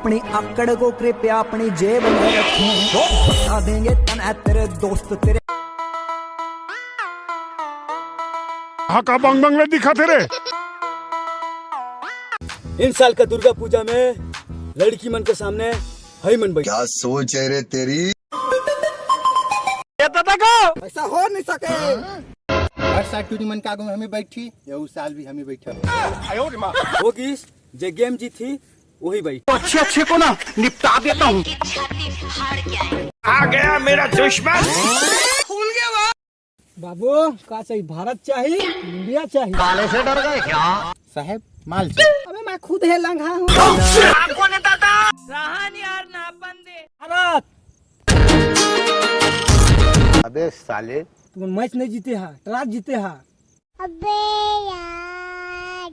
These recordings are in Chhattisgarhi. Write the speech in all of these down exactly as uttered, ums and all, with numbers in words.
अपनी आकड़ को कृपया अपनी जेब में रखें। बता देंगे तन है तेरे दोस्त तेरे। हाँ, का बंग बंग ले दिखा थे रे? इन साल का दुर्गा पूजा में लड़की मन के सामने हई मन बैठ। क्या सोच है रे तेरी? ऐसा हो नहीं सके। हर साल टूरी मन के आगू में हमी बैठी, ये साल भी हमी बैठा। होगी जे गेम जीती वही भाई। तो अच्छे अच्छे को ना निपटा देता हूँ। आ गया मेरा दुश्मन। बाबू, का चाहिए? भारत चाहिए, इंडिया चाहिए? काले से डर गए क्या? साहेब, माल चाहिए। अबे, मैं खुद है लंघा हूँ। भारत। अबे साले। तुम मैच नहीं जीते हा, टॉस जीते हा। अबे यार।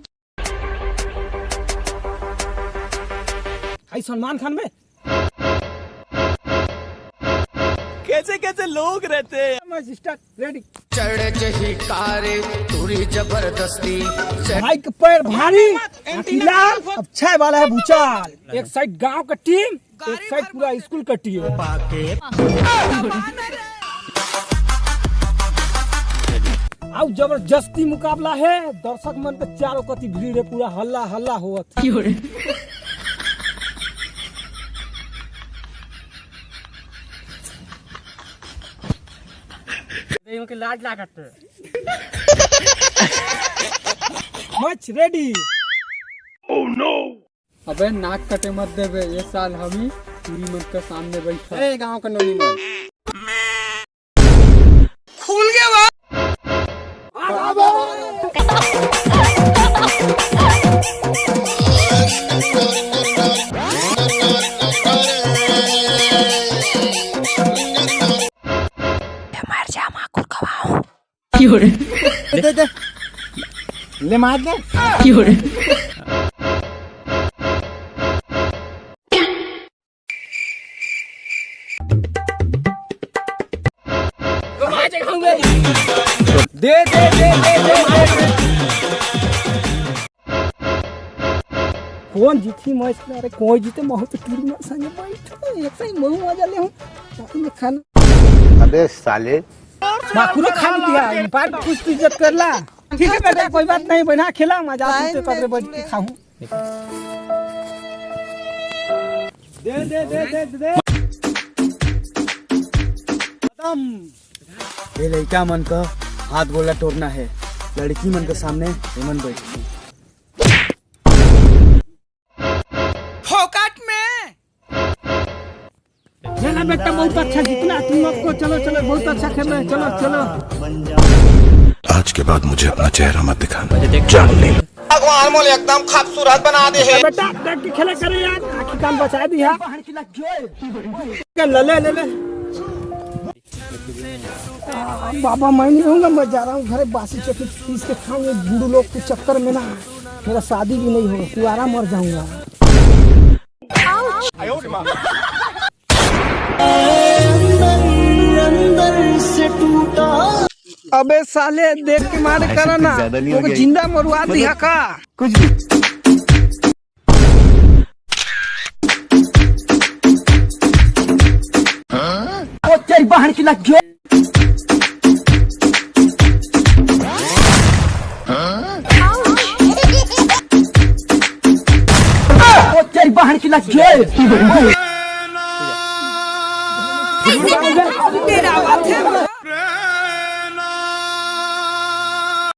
भाई सलमान खान में। कैसे कैसे लोग रहते हैं। मैं स्टार्ट, रेडी। चढ़ जही कारे, तुरी जबरदस्ती। भाई के पैर भारी, अकेला, अब छह वाला है भूचाल। एक साइड गांव का टीम, एक साइड पूरा स्कूल का टीम। आउ जबरदस्ती मुकाबला है, दर्शक मन के चारों कती भीड़ है, पूरा हल्ला हल्ला होवत। इनके लाज लागत है। Match ready. अबे नाक कटे मत देबे, ये साल हम ही टूरी मन के सामने बैठा। ए गांव का नोनी मन। खुल गया बा। मर जा माकुर खवाओ। दे, दे। ले मार दे। दे, दे, दे, दे, दे, दे। कौन जीती मैच में? अरे कोई जीते, महू तो टूरी मन संगे बैठ, एक सही महू मजा ले हूँ। बाकी में खाना। अबे साले। माकुरो खा लिया, बार कुछ तो इज्जत कर ला। ठीक है बेटा, कोई बात नहीं, बना खेला, मजा आती तो कबरे बैठ के खाऊं। दे, दे, दे, दे, दे। खत्म। ये लड़का मन का हाथ गोला तोड़ना है, लड़की मन के सामने एमन बैठ। फोकट में। चला बेटा, बहुत अच्छा जीतना तुम लोग को। चलो, चलो, बहुत अच्छा खेल रहे हैं। चलो, चलो। आज के बाद मुझे अपना चेहरा मत दिखाना, जान ले। भगवान मोले एकदम खूबसूरत बना दे है। बेटा, देख के खेला करे यार, आँखी कान बचा दी है। ले, ले, ले, ले। बाबा, मैं नहीं रहूंगा, मैं जा रहा हूँ घर, बासी चटनी पीस के खाऊंगा। बूढ़े लोग के चक्कर में ना मेरा शादी भी नहीं होगा, कुआरा मर जाऊंगा। अबे साले, देख के मारे करा ना, जिंदा मरवा दिया का? कुछ भी। ओ तेरी बहन की लग गई। ओ तेरी बहन की लग गई।